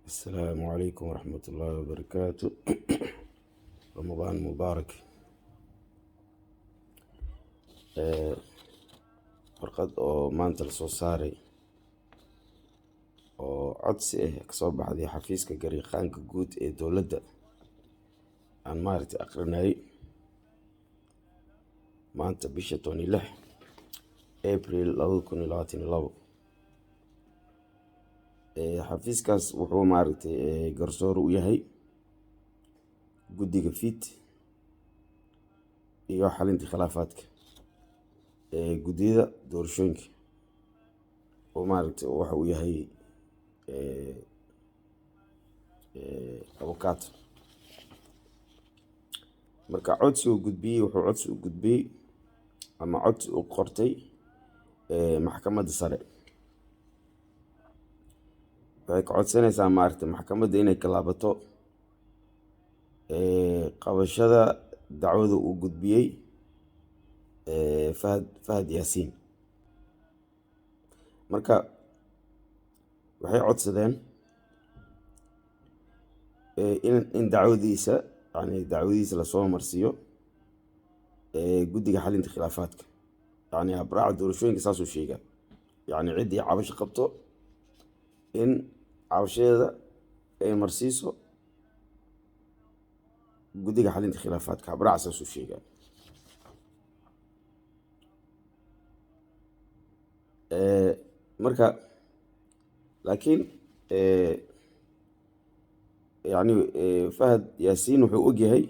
Asalaamu calaykum waraxmat ullaahi wabarakaatu. Ramadaan mubaarak. Warqad oo maanta lasoo saaray oo codsi ah kasoo baxday xafiiska gariiqaanka guud ee dowladda aan maaragtay aqrinayay maanta bisha 16 April 2022. Xafiiskaas wuxuu maaragtay garsoor u yahay guddiga FIT iyo xalinta khilaafaadka, guddiyada doorashooyinka oo maaragtay waxa uu yahay avocado. Marka codsi uu gudbiyey, wuxuu codsi u gudbiyey ama codsi u qortay maxkamadda sare. Waxay ka codsanaysaa maaragtay maxkamadda inay ka laabato qabashada dacwada uu gudbiyey Fahad Yaasiin. Marka waxay codsadeen in dacwadiisa, yani dacwadiisa lasoo marsiiyo guddiga xalinta khilaafaadka, yani habraaca doorashooyinka saasuu sheegaa, yani ciddii cabasho qabto in cabashadeeda ay marsiiso guddiga xalinta khilaafaadka, habraaca saasuu sheegaa. Marka laakiin yani Fahad Yaasiin wuxuu ogyahay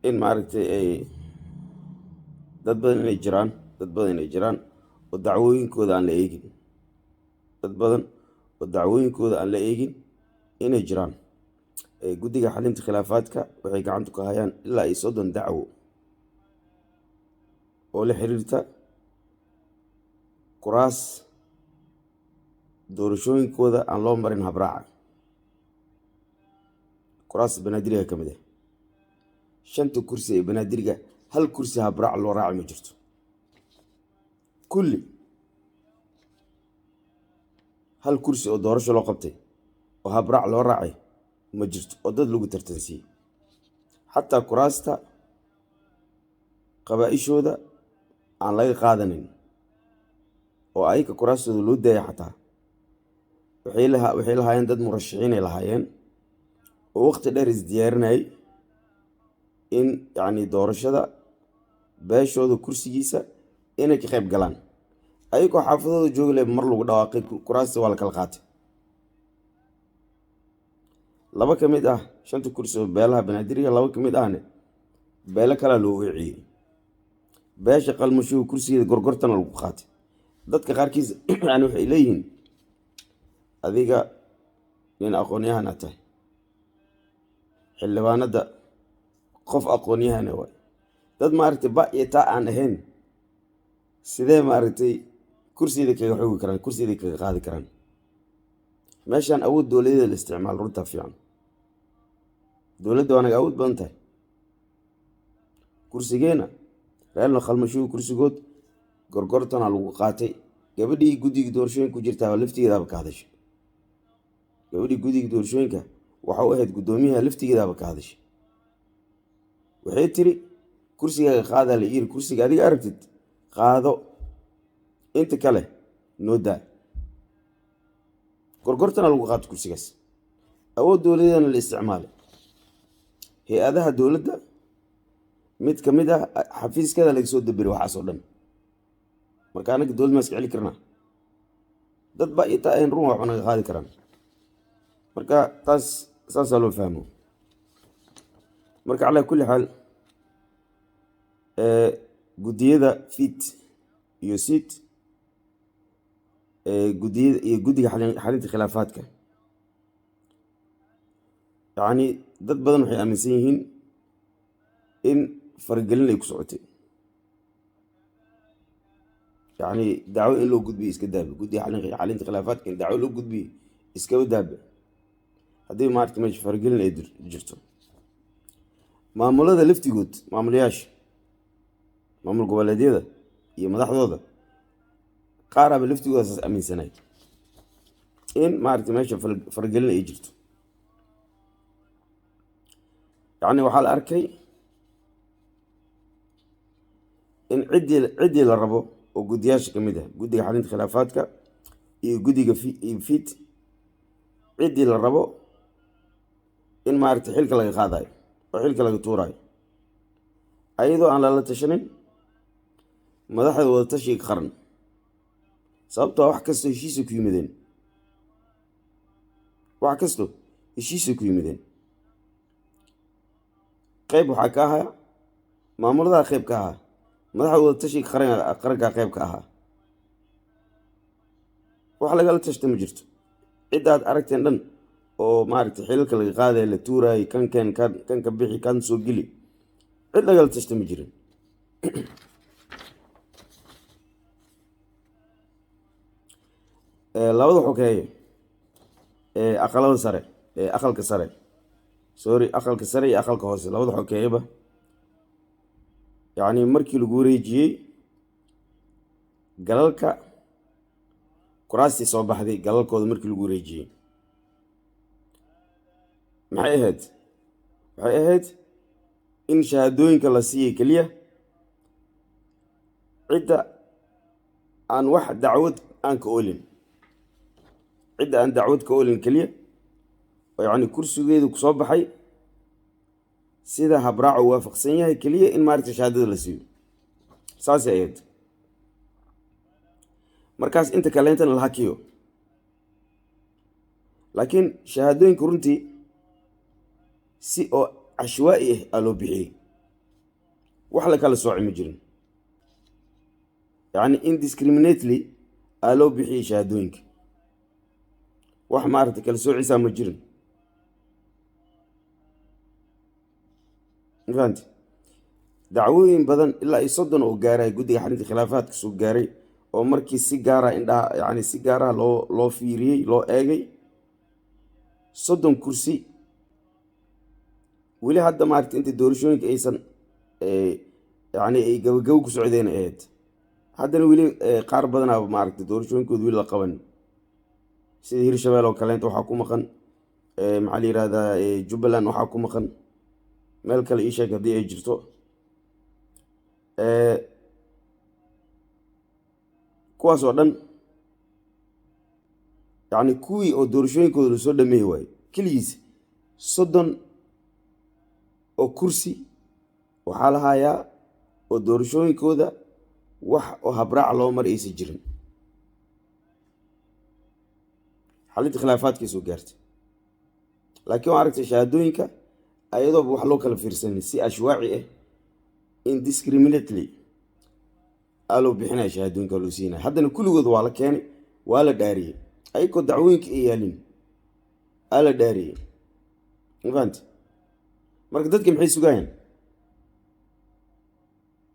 in maaragtay ay dad badan inay jiraan, dad badan inay jiraan oo dacwooyinkooda aan la eegin, dad badan oo dacwooyinkooda aan la eegin inay jiraan. Guddiga xalinta khilaafaadka waxay gacanta ku hayaan ilaa iyo 30 dacwo oo la xiriirta kuraas doorashooyinkooda aan loo marin habraaca. Kuraas banaadiriga ka mid ah 5ta kursi ee banaadiriga, hal kursi habraac loo raaci ma jirto. Kulli hal kursi oo doorasho loo qabtay oo habraac loo raacay ma jirto oo dad lagu tartansiiyey. Xataa kuraasta qabaa-ishooda aan laga qaadanin oo ayaka kuraastooda loo daayay, xataa waxay lahaayeen dad murashaxiinay lahaayeen oo waqti dheer isdiyaarinayay in yacni doorashada beeshooda kursigiisa inay ka qayb galaan. Ayagoo xaafadooda joogi leh mar lagu dhawaaqay kuraasta waa la kala qaatay. 2 ka mid ah 5ta kursi oo beelaha banaadiriga, 2 ka mid ahne beelo kalaa loo weeciyey. Beesha qalmashuhu kursigeeda gorgortana lagu qaatay. Dadka qaarkiis yani waxay leeyihiin adiga nin aqoon-yahan aad tahay, xildhibaanada qof aqoon-yahana waay, dad maaragtay ba iyo taa aan ahayn sidee maaragtay kursigeeda kaga xoogi karaan, kursigeeda kaga qaadi karaan? Meeshaan awood dowladeeda la isticmaalo runtaa fiican. Dowladda waa naga awood badan tahay. Kursigeena reerna khalmashuhu kursigood gorgortana lagu qaatay. Gabadhii guddiga doorashooyinka ku jirtaa laftigeedaaba ka hadashay. Gabadhii guddiga doorashooyinka waxa u ahayd guddoomiyaha laftigeedaaba ka hadashay. Waxay tiri kursigaaga qaadaa la yiri, kursiga adiga aragtid qaado, inta kale noo daa. Gorgortana lagu qaato kursigaas, awood dowladeedana la isticmaalay. Hay-adaha dowladda mid ka mid ah xafiiskada laga soo daberi waxaas oo dhan. Marka anaga dowlad maa iska celi karnaa? Dad ba itaa ayn run waxba naga qaadi karaan. Marka taas saasaa loo fahmo. Marka calaa kulli xaal guddiyada FIT iyo SIT, guddiyada iyo guddiga xalinta khilaafaadka, yacni dad badan waxay aaminsan yihiin in faragelin ay ku socotay, yacni dacwo in loo gudbiyo iska daaba, guddiga xalinta khilaafaadka in dacwo loo gudbiyo iskaba daaba haddii maaragta meesha faragelin ay jirto. Maamulada laftigood, maamulayaasha maamul goboleedyada iyo madaxdooda qaaraba laftigooda saas aaminsanay. In maaragtay meesha faragelin ay jirto. Yacni waxaa la arkay in ciddii la rabo oo guddiyaasha ka mid ah, guddiga xalinta khilaafaadka iyo guddiga FIT, ciddii la rabo in maaragtay xilka laga qaadayo oo xilka laga tuurayo, ayadoo aan lala tashanin madaxda wadatashiga qaran, sababtoo wax kastoo heshiisay ku yimideen, wax kastoo heshiisay ku yimideen. Qayb waxaa ka ahaa maamuladaha, qayb ka ahaa madaxda wadatashiga qarankaa, qayb ka ahaa. Wax lagala tashta ma jirto. Ciddaad aragteen dhan oo maaragtay xilalka laga qaadaya, la tuuraayay, kan keen, kan ka bixi, kan soo geli, cid lagala tashta ma jirin. Labada xogeeye ee aqalada sare, ee aqalka sare, sorry, aqalka sare iyo aqalka hoose, labada xogeeyeba, yacni markii lagu wareejiyey galalka kuraastii soo baxday, galalkooda markii lagu wareejiyey, maxay ahayd? Waxay ahayd in shahaadooyinka la siiyey keliya cidda aan wax dacwad aan ka oolin, cidda aan dacwad ka oolin keliya, oo yacni kursigeedu kusoo baxay sida habraacu waafaqsan yahay keliya in maaragta shahaadada la siiyo. Saasay ahayd. Markaas inta kaleentana la hakiyo. Laakiin shahaadooyinka runtii si oo cashwaa'i ah aa loo bixiyey, wax la kala sooci ma jirin, yacni indiscriminately aa loo bixiyey shahaadooyinka, wax maaragtay kala soocisaa ma jirin. Ma fahanti? Dacwooyin badan ilaa iyo 30 oo gaaray guddiga xalinta khilaafaadka soo gaaray, oo markii si gaara indhaha, yacni si gaaraha loo fiiriyey, loo eegay, 30 kursi weli hadda maaragtay inta doorashooyinka aysan yacni ay gabagabo ku socdeen ahayd. Haddana weli qaar badanaaba maaragtay doorashooyinkooda weli la qaban, sida Hirshabelle oo kaleenta waxaa ku maqan, maxaa la yihahdaa, Jubbaland waxaa ku maqan, meel kale ii sheeg haddii ay jirto. Kuwaas oo dhan, yacni kuwii oo doorashooyinkooda lasoo dhameeyi waayo keligiis 30 oo kursi waxaa la hayaa oo doorashooyinkooda wax oo habraac loo mari aysan jirin. Xalinta khilaafaadkay soo gaartay, laakiin waan aragtay shahaadooyinka ayadooba wax loo kala fiirsanin, si ashwaaci ah, indiscriminately aa loo bixinaya shahaadooyinka, loo siinaya. Haddana kulligood waa la keenay, waa la dhaariyey, ayagoo dacwooyinka ay yaalin aa la dhaariyey. Ma fahanti? Marka dadka maxay sugayaan?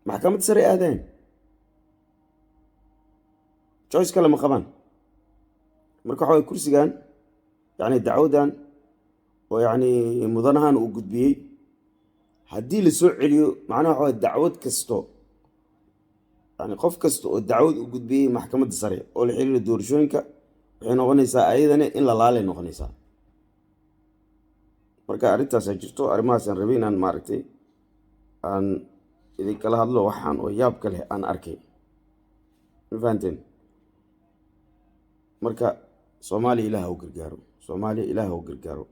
Maxkamad sare aadayan, choice kale ma qabaan. Marka waxa waye kursigan, yacni dacwadan oo yacni mudanahan uu gudbiyey, haddii la soo celiyo, macnaha waxa waye dacwad kasto, yani qof kasta oo dacwad u gudbiyey maxkamadda sare oo la xiriira doorashooyinka, waxay noqonaysaa ayadana in la laalay noqonaysaa. Marka arrintaasaa jirto, arrimahaasaan rabay inaan maaragtay aan idinkala hadlo, waxaan oo yaabka leh aan arkay. Ma fahanteen? Marka Soomaaliya Ilaah u gargaaro, Soomaaliya Ilaah u gargaaro.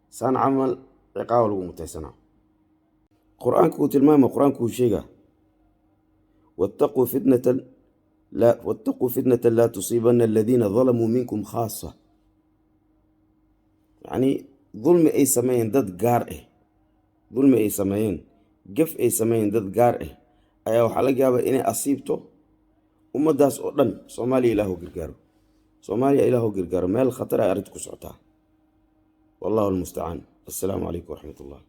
Saan camal ciqaaba lagu mutaysanaa. Qur-aanku uu tilmaama, Qur-aanku uu sheegaa: واتقوا fitnatan laa tusiibana aladiina dalamuu minkum khaasa. Yacni dulmi ay sameeyeen dad gaar ah, dulmi ay sameeyeen, gaf ay sameeyeen dad gaar ah, ayaa waxaa laga yaabaa inay asiibto ummaddaas oo dhan. Soomaaliya Ilaah u gargaaro, Soomaaliya Ilaah u gargaaro. Meel khatar ay arrinta ku socotaa. Wallahu almustacaan. Assalaamu calaykum waraxmat ullah.